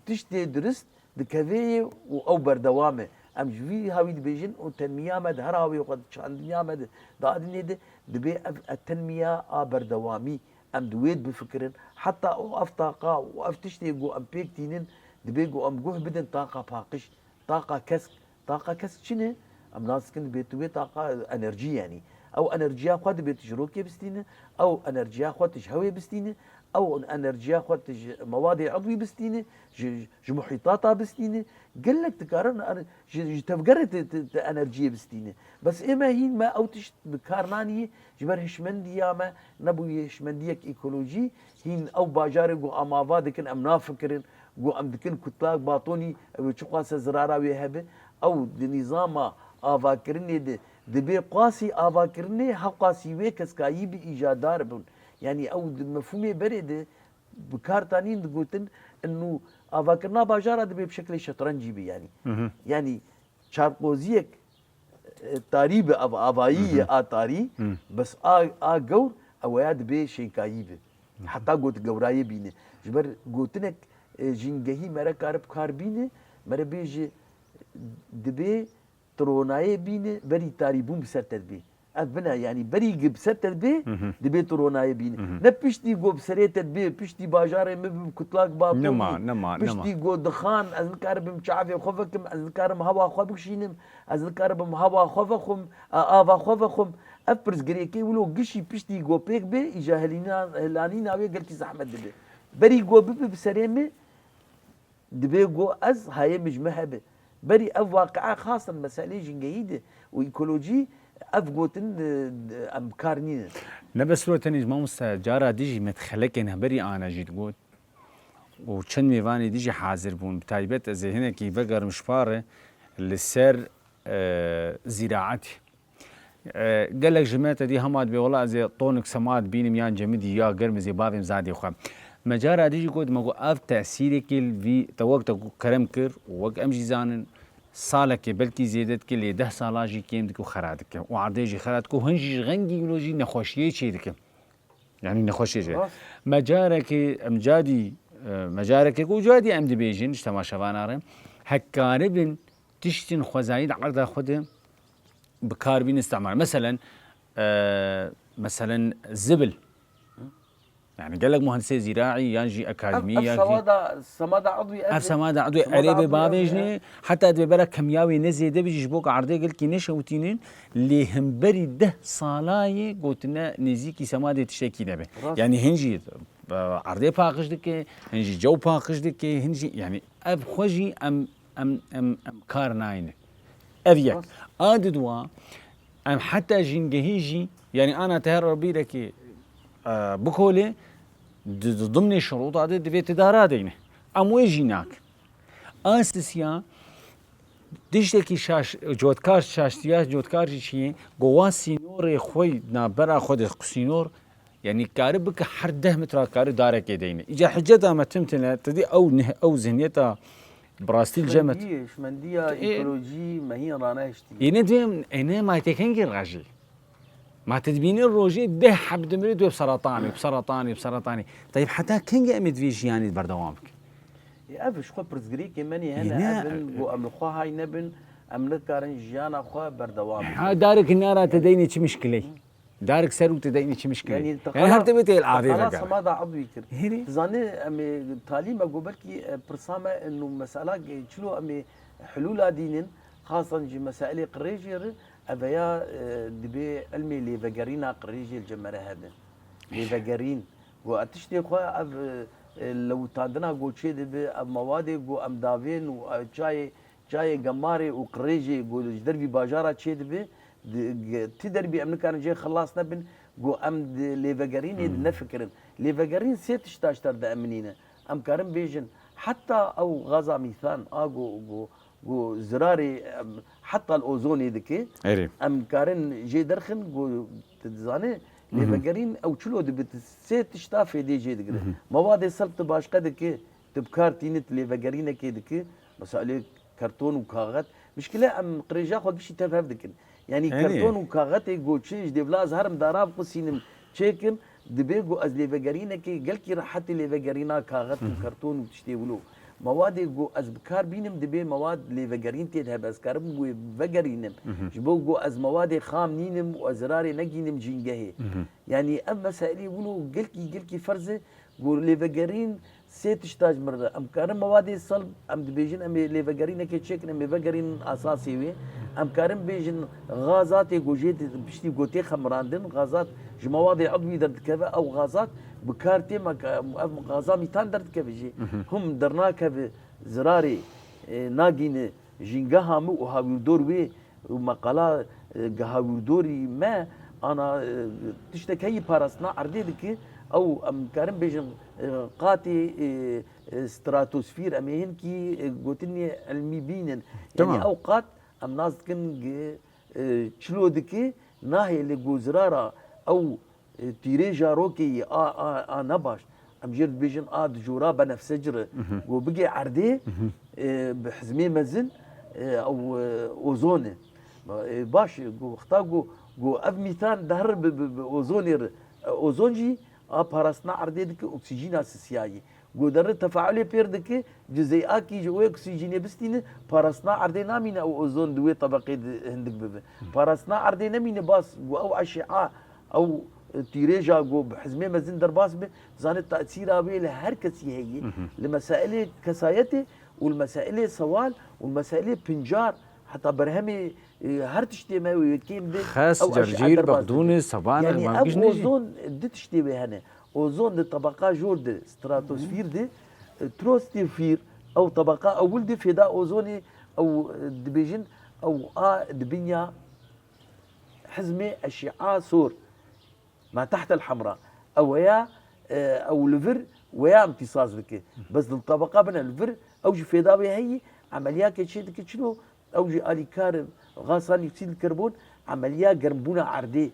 tiştê dirist dikevê yê û ew berdewam e. Em ji vî hawî dibêjin û tenmiya me di her hawê xwe di çandiniya me di, di adinê de dibê ev, ev tenmiya a berdewamî. Em di wê bifikirin. Heta û ev taqa û ev tiştê ku em pêk tînin, dibê ku em guh bidin taqa paqij, taqa kesk. Taqa kesk çi ne? Em nas dikin dibê tu wê taqa enerjî yanî. Ew enerjiya xwe dibê tu ji rokê bistîne, ew enerjiya xwe tu ji hewê bistîne, ew enerjiya xwe tu ji mewadê edwî bistîne, ji, ji muhîtata bistîne. Gelek dikarin er-, ji, ji tevgerê tu, tu, tu enerjiyê bistîne. Bes ê me hîn me ew tişt bi kar nanî, ji ber hişmendiya me nebûye hişmendiyek ekolojî, hîn ew bajarê ku em ava dikin, em nafikirin, ku em dikin kutlak batonî, ew ê çiqase zirara wê hebe, ew di nîzama avakirinê de dibê qasî avakirinê, hewqasî wê keskayî bi îjadar bûn. Yanî ew di mefhûmê berê de bi kar tanîn digotin, inu avakirina bajara dibê bi şeklê şetrencî bi yanî. Hı hı. Yanî çarqoziyek, e, tarî bi av-, avayî Hı hı. ye a tarî, Hı. bes a, a gewr eweya dibê şênkayî bi. Hı hı. Heta got gewrayê bîne. Ji ber gotinek, e, jîngehî mere kare bi kar bîne, mere bêje dibê tu ronayê bîne, berî tarîbûn bi ser te dibê. Ev bine, yanî berî gi bi ser te dibê, Hı hı. dibê tu ronayê bîne. Hı hı. Ne piştî go bi serê te dibê, piştî bajarê min bi kutlak batonî, Nema, nema, piştî nema. go dixan, ez nikaribim çavê xwe vekim, ez nikarim hewa xwe bikişînim, ez nikaribim hewa xwe vexwim, a, ava xwe vexwim. Ev pirsgirêkê wilo gişî piştî go pêk bê, îja helîna-, helanîna wê gelkî zehmet dibe. Berî go bibe bi serê min, Dibê go ez hayê min ji min hebe. Berî ev waqi'a xasan meselê jîngehî de û ekolojî ev gotin, e, em kar nînin. Ne bes wilo tenê ji mamoste cara dî jî me di xelekên hemberî ana jî digot. Û çend mêvanê dî jî hazir bûn. Bi taybet ez ê hinekî vegerim ji pare. Li ser, e, zîraetî. E, gelek ji me te dî hema dibê, wela ez ê tonik sema dibînim yan cemidî ya germ ez ê bavêm zadê xwe. Me cara dî jî got, me got ev tesîrekê li vî te wek te ku kerem kir û wek em jî zanin salekê belkî zêde dike lê deh sala jî kêm dike û xera dike û erdê jî xera dike û hin jî ji rengî wilo jî nexweşiyê çê dike. Yanî nexweşiyê çê. Rast. Me carekê, em cadî, e, me carekê ku cadî em dibêjin ji temaşevana re, hek karibin tiştên xwezayî di erda xwe de bi kar bînin îstimar. Meselen, e, meselen zibil. Yani gelek muhendisê zîraî yan jî akademî Ev, ev ya jî semada, semada edwî ev ev semada edwî semada erê bê edwî ev bavêjinê, e. Heta divê bera kemyawê ne zêde bijî ji bo ku erdê gelkî neşewitînin, lê hemberî deh salayê gotine nêzîkî semadê tiştekî nebe. Rast. Yani hin jî, e, erdê paqij dike, hin jî cew paqij dike, hin jî, yani ev xwe jî em, em, em, em kar nayne. Ev yek. Rast. A didwa, em heta jîngehî jî, yani ana te her bîrekî, e, bikolê, di, di dimnê şirûta de divê tu dara deyne. Em wê jî nakin. A sisiya, tiştekî şaş-, cotkar, şaştiya cotkar jî çi ye? Go wan sînorê xwe di navbera xwe de sînor, yani kari bike her deh metra kari darekê deyne. Îca hiceta me tim tine, te dî ew neh-, ew zihniyeta bi rastî li cem e. Şmendiye, şmendiya Ê, ekolojî me hîn ranehiştiye. Ê ne duyem, ê ne ma te kengî rajî? Ma te dibînî rojê deh heb dimirê tu bi seretanê, bi seretanê, bi seretanê. Tayîb heta kengî em ê di vê jiyanê berdewam bikin? Ê, ev ji xwe pirsgirêkê me nî hene, Ê ne, ev in, e, ku em li xwe hay nebin, em nikarin jiyana xwe berdewam bikin. Ha, darek nara te deynê çi mişkiley? Darek ser û te deynê çi mişkiley? Yani, Yani, teqala, her tevê tê li avê teqala vegere. Semada edwî kir. Hêrî. Dizanî, em ê talî me got belkî, e, pirsa me, e, nû mesela, e, çilo em ê hilûla dînin, xasan jî meselê qirêjê re, ev ya, e, dibê ilmê lêvegerîna qirêjê li cem me re hebe. Lêvegerîn. Got, e, tiştê xwe ev, e, lewitandina got çê dibe, ev mewadê got em davên û, e, çayê, çayê gemarê û qirêjê got ji dervî bajara çê dibe, di, ge-, ti dervî em nikarin jê xilas nebin, got em di lêvegerînê di Hmm. nefikirin. Lêvegerîn sê tişta ji te re dieminîne. Em karin bêjin, heta ew gaza mîthan a got, got, got zirarê, em, heta li ozonê dike. Erê. Em karin jê derxin, got, tu dizanî, Hı hı. lêvegerîn ew çilo dibe, tu sê tişta fêdê jê digire. Hı hı. Mewadê selb tu başqe dike, tu bi kar tînî, tu lêvegerînekê dike. Mesela lê karton û kaxet. Mişkile em qirêja xwe gişî tev hev dikin. Yanî Erê. karton û kaxetê got çi ji dêvla ez herim dara biqusînim, çêkim, dibê got ez lêvegerînekê gelkî rehetê lêvegerîna kaxet û Hı hı. karton û tiştê wilo. Mewadê got ez bi kar bînim, dibê mewad lêvegerîn tê de hebe, ez karim wê vegerînim. Hı hı. Ji bo got ez mewadê xam nînim û ez zirarê negînim jîngehê. Hı hı. Yanî ev meselê wilo gelkî, gelkî ferz e, got lêvegerîn sê tişta ji min re. Em karin mewadê selb, em dibêjin, em ê lêvegerînekê çêkin, em ê vegerînin asasê wê. Em karin bêjin, xaza tê gojê di piştî gotê xemirandin, xazat ji mewadê edwî derdikeve, ew xazat bi kar tê me, ev xaza mîtan derdikeve jî. Mhm. Hûn dernakeve zirarê, e, nagîne jîngeha me û hawîrdor wê û meqala, e, geha wîrdorî me, ana, e, tiştek heyî parastina erdê dike, ew em karin bêjin, e, qatê, e, e, stratosfîr, em ê hinkî, e, gotinê ilmî bînin. Yanî Tamam. ew qat em nas dikin gi, e, çilo dike, nahêle gozirara ew e, tîrêja rokê yê a, a, a ne baş. Em jê re dibêjin a di jora benefsecir e. Mhm. Go bigê erdê, Mhm. e, bi hizmê mezin, e, ew, e, ozon e. E, baş e, go wexta go, go ev mîtan dihere bi, bi, bi ozonê re. E, ozon jî a parastina erdê dike oksîjîna sisiyayî. Go dere tefaulê pêr dike, cizeyakî ji wê oksîjînê bistîne, parastina erdê namîne ew ozon di wê tebeqê de hindik bibe. Parastina erdê nemîne bas, go ew eşîa, ew tîrêja go bi hizmê mezin derbas be, zanê tesîra wê li her kesî heye. Mhm. Li mesailê kesayetê û li mesailê sewal û li mesailê pincar, heta berhemê, e, her tiştê me wê kêm be, Xes, ew eşîa cercîr, derbas bexdûnê, dibe. Sebanê, Yanî ev mangij nejî. ozon du tiştê wê hene. Ozon di tebeqa jor de, stratosfîr de, e, troposfîr, ew tebeqa ewil de fêda ozonê, ew, e, dibêjin, ew a di binya hizmê eşîa sor, ma tehtel hemra, ew ya, e, ew li vir weya imtîsas dike. Bes di tebeqa bine li vir, ew jî fêda wê heyî, emeliyakê çê dike çilo, Ew jî alîkar e, xasan uksîd karbon, emeliya germbûna erdê.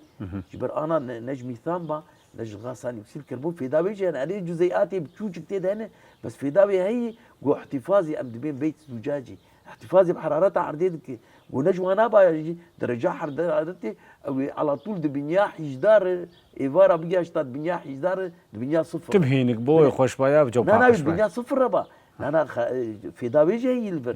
Ji ber ana ne, ne ji mîthan ba, ne ji xasan uksîd karbon fêda wê jî hene. Erê cuzeyatê biçûçik tê de hene, bes fêda wê heyî, ku îhtîfazî em dibên beyt zûcacî. Îhtîfazî bi herareta erdê dike. Ku ne ji wana ba jî dereca heraretê, ew ê alatûl di binya hîjdar e, êvara bigihişta di binya hîjdar e, di binya sifir. Tim hênik bo wê xweş ba ya bi Na, na, xweş ba. Binya sifir re ba. Na, na, xa-, fêda wê jî heyî li vir.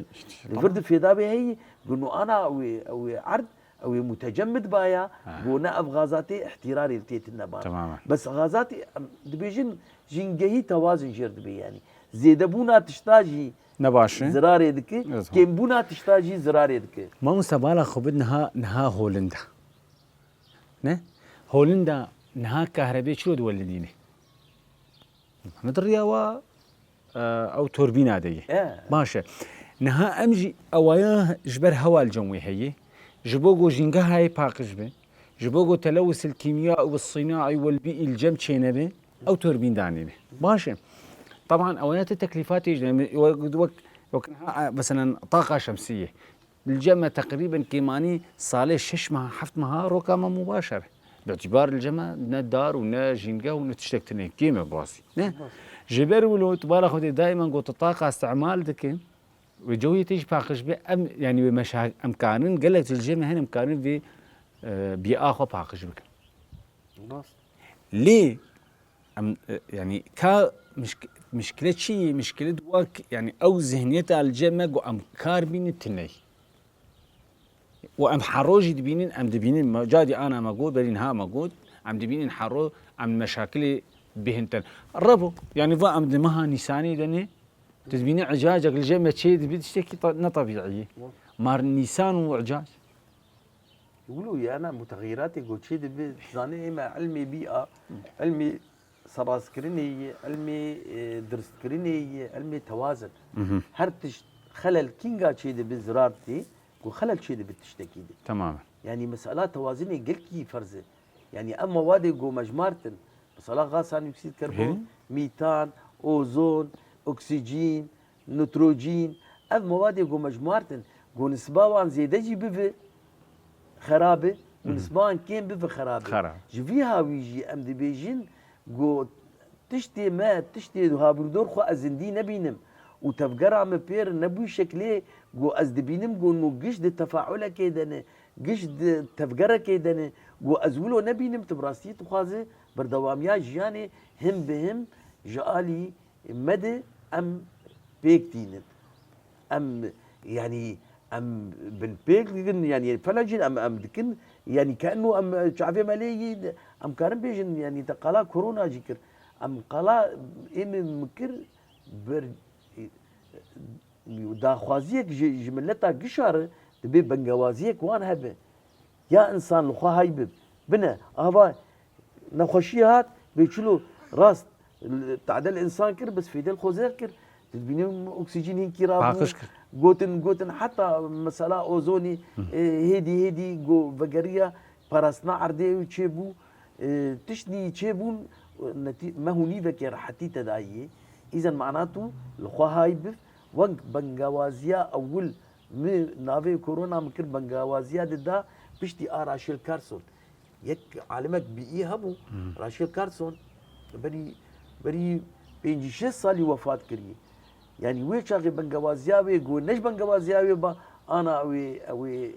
Li vir di fêda wê heyî, gunu ana ew ê, ew ê erd, ew ê mutecemmid ba ya, Ha. Ku ne ev xazatê îhtîrarê li tê tine ba. Temamen. Bes xazatê, em dibêjin, jîngehî tewazin jêr dibe yanî. Zêdebûna tişta jî Ne baş e. Zirarê dike, Evet. Kêmbûna tişta jî zirarê dike. Mamosta bala xwe bid niha, niha Holinda. Ne? Holinda niha kahrebê çilo diwelidîne? Hemî di riya wa, e, ew torbîna de ye. E. Baş e. Niha em jî ewaya ji ber hewa li cem wê heye. Ji bo ku jîngehayê paqij be. Ji bo ku telewis il kîmya û sînaî wel bî il cem çênebe. Ew torbîn danîne. Baş e. Taban ewaya te teklîfatê jî de, wek, wek, wek niha, e, meselen taqa şemsiyê. Li cem me teqrîben kêmanî salê şeş meha, heft meha roka me mubaşer e. Bi îtîbar li cem me ne dar û ne jîngeh û ne tiştek tune kêm e basî. Ne? Ji ber wilo tu bala xwe dê daîman got tu taqa îstîmal dike. Wê cewiyê te jî paqij be. Em, yanî wê meşa-, em karin gelek li cem me hene em karin vê, e, bîa xwe paqij bikin. Rast. Lê em, e, yanî ka mişk-, mişkile çi ye? Mişkile di wek, yanî ew zihniyeta li cem me ku em kar bînin tune ye. Û em hero jî dibînin, em dibînin, me, carî ana me got, berî niha me got, em dibînin hero, em meşakilê bêhntin. Revo, yanî va em di meha Nîsanê de ne, tu dibînî icacek li cem me çê dibe tiştekî ta-, ne tebîî ye. Mar Nîsan û icac. Wilo ye, ana mutexiratê ku çê dibe, zanê ê me ilmê bîa, ilmê serrastkirinê ye, ilmê, e, diristkirinê ye, ilmê tewazin. Mhm. Her tişt xelel kînga çê dibe zirar tê, ku xelel çê dibe tiştekî de. Temamen. Yanî mesela tewazinê gelkî ferz e. Yanî ev mewadê ku me ji mar tin, mesela xasan uksîd karbon, Hê. Mîtan, ozon, oksîjîn, nitrojîn, ev mewadê ku me ji mar tin, ku nisba wan zêde jî bibe xerab e, ku Hı hı. nisba wan kêm bibe xerab e. Xerab. Ji vî hawî jî em dibêjin ku tiştê me, tiştê habûrdor xwe ez zindî nebînim û tevgera me pê re nebû şeklê ku ez dibînim ku nû giş di tefaulekê de ne, giş di tevgerekê de ne, ku ez wilo nebînim, tu bi rastî dixwaze berdewamiya jiyanê him bi him ji alî me de em pêk tînin. Em, yanî, em binpêk dikin, yanî, fela jî em, em dikin, yanî, ke eno em çavê me lê yî, em karin bêjin, yanî, te qala korona jî kir. Em qala ê min kir, bir, daxwaziyek ji, ji mileta gişa re dibe bengewaziyek wan hebe. Ya însan li xwe hay bib. Bine, ava nexweşiyê hat, bê çilo rast, tade li însan kir, bes fêde li xwe zer kir. Tu dibînî oksîjîn hinkî rabû. Paqij kir. Gotin, gotin heta mesela ozonî, Hı. e, hêdî, hêdî go vegeriya parastina erdê ew çêbû. E, tiştî çêbûn, netî-, me hûnî vekê rehetî te dayî. Îzen mana tu li xwe hay bib, weng bengawaziya ewil Mi navê korona min kir bengawaziya dida piştî a Rachel Carson. Yek alimek bîî hebû, Hmm. Rachel Carson berî, berî pêncî şêst salî wefat kiriye. Yanî wê çaxê bengawaziya wê, ku ne ji bengawaziya wê ba, ana wê, ew ê,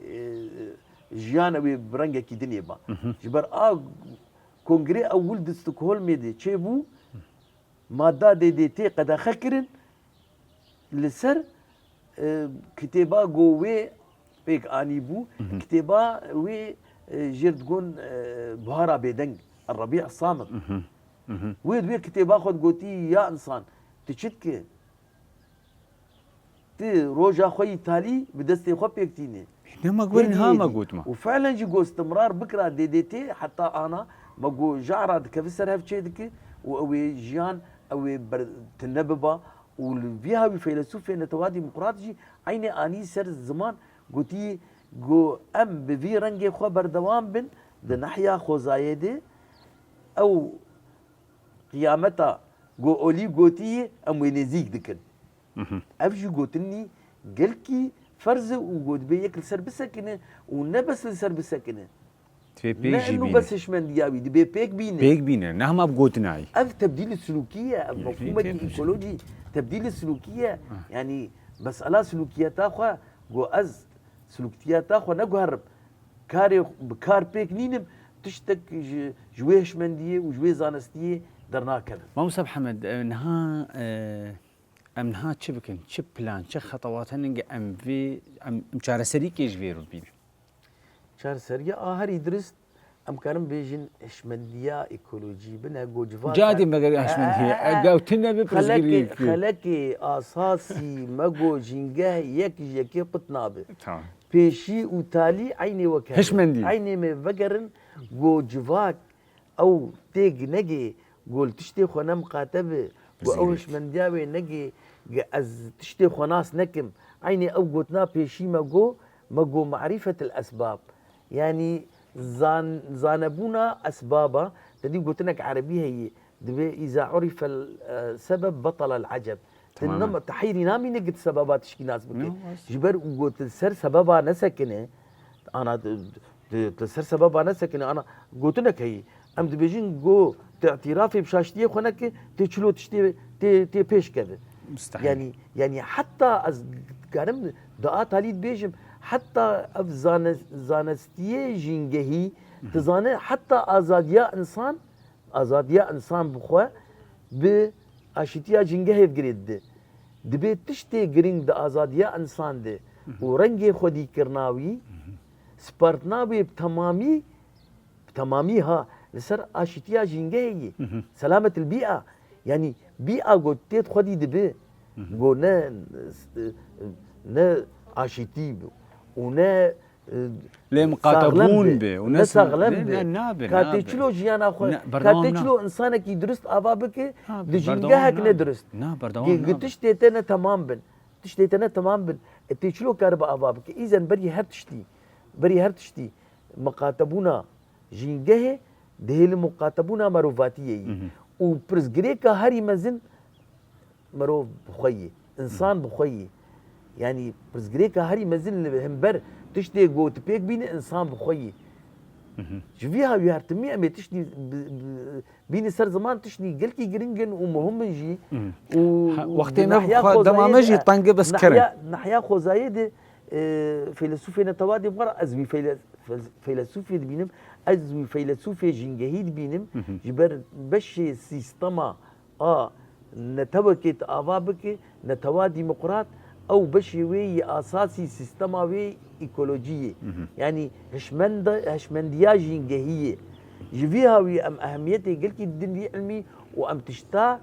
e, jiyan ew ê bi rengekî dinê ba. Mhm. Ji ber a kongrê ewil di Stockholmê de çêbû, madda D D T qedexe kirin, li ser, e, kitêba ku wê pêk anîbû, Mhm. kitêba wê, e, jêr digon, e, Buhara Bêdeng, Rebî Samit. Mhm. Mhm. Wê di wê kitêba xwe digotî, ya însan, tu çi dikî? Tu roja xwe yî talî bi destê xwe pêk tîne. Ne me gurin Hêdî, ha me hêdî. Got me. Û fiilen jî ku istimrar bikira D D T heta ana me got jara dikeve ser hev çê dike û ew ê jiyan ew ê ber-, tune biba û li vî hawî feylesûfê netewa demokrat jî eynê anî ser ziman gotî ku em bi vî rengê xwe berdewam bin di nehiya xwezayê de ew qiyameta ku olî gotî em wê nêzîk dikin. Mhm. Ev jî gotinî gelkî ferz e û go dibê yek li ser bisekine û ne bes li ser bisekine. Divê Ne pêk jî eno bîne. Bes hişmendiya wî, dibê pêk bîne. Pêk bîne, ne hema bi gotinayî. Ev tebdîl silûkî ye, ev Yekî mefhûmekî têbişin. ekolojî, tebdîl silûkî ye. Yanî mesela silûkiyeta xwe, go ez silûkiyeta xwe neguherim. Karê bi kar pêk nînim, tiştek ji, ji wê hişmendiyê û ji wê zanistiyê dernakevim. Mamosta Mihemed, e, niha, e, em niha çi bikin? Çi plan, çi xetewat hene ge em vê, em, em çareserîkê ji vê re bînin? Çareseriya a herî dirist, em karin bêjin hişmendiya ekolojî bine, go civaka. Cadê me gerek hişmendiyê. E, e, Ew tune be xelekê, pirsgirêk. Xelekê asasî me go jîngeh yek ji yekê qut nabe. Tamam. Pêşî û talî eynê wek hev. Hişmendî. Eynê me vegerin, go civak ew têg negê, go li tiştê xwe ne miqate bi, go ew Pirsgirêk. Hişmendiya wê negê, ge ez tiştê xwe nas nekim. Eynê ew gotina pêşî me go, me go marîfetil esbab. Yanî zan, zanebûna esbaba, te dî gotinek erebî heye, dibê îza urifel, e, sebeb betelel eceb. Tu Tamamen. nema, te heyrî namîne git sebeba tişkî nas bike. No, was- Ji ber û go tu ser sebeba nesekine, ana, tu, tu, tu ser sebeba nesekine, ana, gotinek heye. Em dibêjin go tu îtirafê bi şaştiyê xwe neke, tê çilo tiştê tê, tê pêş keve. Mustahil. Yanî, yanî heta ez dikarim di a talî dibêjim, heta ev zane, zanestiyê jîngehî, tu zane heta azadiya insan, azadiya insan bi xwe bi aşîtiya jîngehê girê dide. Dibê tiştê girîng di azadiya insan de û rengê xwedîkirina wî, spartina wê bi temamî, bi temamî ha, li ser aşîtiya jîngehê yê. Selametil bî'a. Yanî bî'a go têt xwedî dibi. Go ne, ne aşîtî bi û ne, e, Lê miqatebûn saxlem bi û ne ne saxlem ne, bi. ne, nabe, Ka tê nabe. çilo jiyana xwe, Ne, ka berdewam tê na- çilo insanekî dirist ava bike, Nabe, di berdewam jîngehek nabe. ne dirist. Na, berdewam Gi- gi nabe. Tiştê te ne temam bin. Tiştê te ne temam bin. E, tê çilo karibe ava bike. Îzen berî her tiştî. Berî her tiştî. Miqatebûna jîngehê dihêli miqatebûna merovatiyê yî. Û pirsgirêka herî mezin merov bi xwe yî. Însan bi xwe yî. Yanî pirsgirêka herî mezin li hember tiştê go tu pêk bîne însan bi xwe yî. Ji vî hawî her timî em ê tiştî bi, bi, bîne ser ziman tiştî gelkî giring in û muhim in jî. Û Ha, wextê me nahya xwe dema xwezayê me jî de, teng e, bes kere. nahya, nahya xwezayê de, e, feylesûfê neteweyê xwe re ez wî feyle-, fel-, feylesûfê dibînim, ez wî feylesûfê jîngehî dibînim, ji ber beşê sîstema a netewekê tu ava bike, netewa demokrat, ew beşê wê yê asasî sîstema wê ekolojî yê. Yanî hişmenda-, hişmendiya jîngehî yê. Ji vî hawî em ehemiyetê gelkî didin vî ilmî û em tişta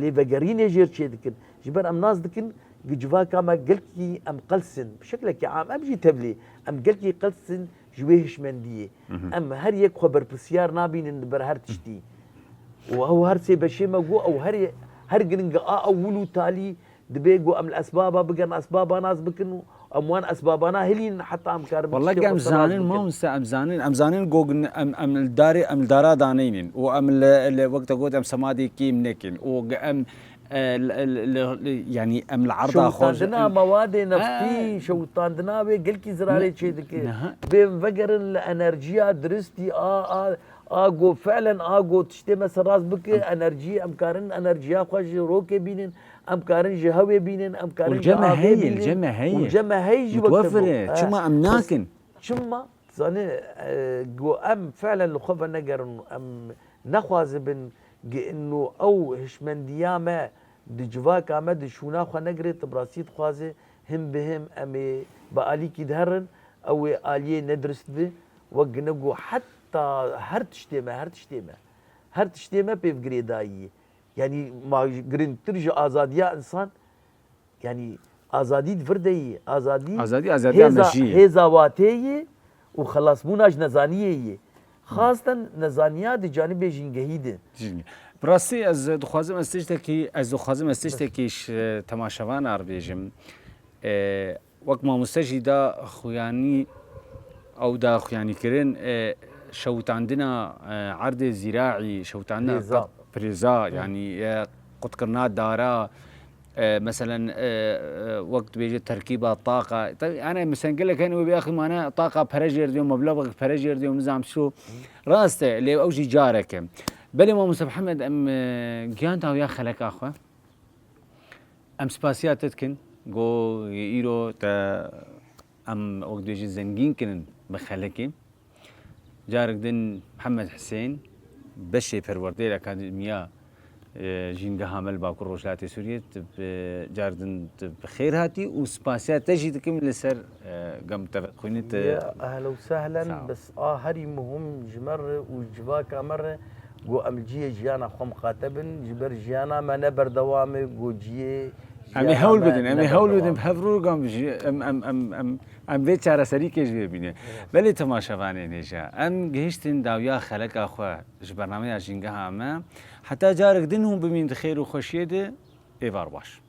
lêvegerînê jêr çêdikin. Ji ber em nas dikin, gi civaka me gelkî em qels in. Bi şeklekî am em jî tevlî. Em gelkî qels in ji wê hişmendiyê. Em her yek xwe berpirsiyar nabînin li ber her tiştî. Û ew her sê beşê me got, ew her, her giring a ewil û talî dibê got em li esbaba bigerin, esbaba nas bikin û em wan esbabana hilînin heta em karin Wallahî tiştê em xwe seraz zanin, bikin. Mamoste, em zanin, em zanin go em, em li darê, em li dara daneynin û em li, li wek te got em semadê kêm nekin û em, e, li, li, li, li, yanî em li erda xwe Şewitandina mewadê Ha. neftî, şewitandina wê gelkî zirarê Ne- çêdike. Neha. Bêm vegerin li enerjiya diristî a, a, a go fi'len a go tiştê me seraz bike, enerjî, em karin enerjiya xwe ji rokê bînin, em karin ji hewê bînin, em karin ji Ulce me avê heye, bînin. ulce me heye. Ulce me heye ji wekte Mutwefir go. e, Ha. çima em nakin? Çima? Zanî, e, go em fi'len li xwe venegerin, em nexwazibin gi ino ew hişmendiya me di civaka me, di şûna xwe negire, tu bi rastî dixwaze him bi him em ê bi alîkî diherin, ew ê aliyê nedirist bi, wek gine go heta her tiştê me, her tiştê me, her tiştê me pê bi girêdayî ye. Yanî ma girîngtir ji azadiya însan, yanî azadî di vir de yî, azadî Azadî, azadiya me hêza, jî ye. Hêza wateyê û xelasbûna ji nezaniyê yî. Xasten nezaniya di canibê jîngehî de. Jîngehî. Bi rastî ez dixwazim ez tiştekî, ez dixwazim ez tiştekî ji temaşevana re bêjim. E, wek mamoste jî da xuyanî, ew da xuyanîkirin, e, şewitandina, e, erdê zîraî, şewitandina Firêza. qut-, firêza, yanî, e, qutkirina dara, E, meselen, e, e, wek dibêje terkîba taqa. Tabii, yani, mesela gelek hene wê bêaxî mane taqa pere jêr diyo, meblağ pere jêr diyo, nizam şu. Rast e, lê ew jî carek e. Belê Mamoste Mihemed, em, e, giyan dawiya xeleka xwe. Em spasiya te dikin, go îro te em wek dibêje zengîn kirin bi xelekê. Carek din Mihemed Hisên, beşê perwerdeyê Akademiya, e, Jîngeha me li Bakur Rojhilatê Sûriyê, tu bi, carek din tu bi xêr hatî û spasiya te jî dikim li ser, e, gem te ve xwînî te. Ya, ehlen û sehlen, Sağ ol. Bes a herî muhim ji me re û civaka me re, ku em cihê jiyana xwe miqate bin, ji ber jiyana me ne berdewam e, ku cihê Em ê jiyana hewl me bidin, em ne ê hewl bidin, berdewam e. Bi hev rû gam jî, em, em, em, em, em vê çareserîkê ji vê bîne. Evet. Belê temaşevanên hêja, em gihiştin dawiya xeleka xwe ji bernameya Jîngeha me. Heta carek din hûn bimîn di xêr û xweşiyê de, êvar baş.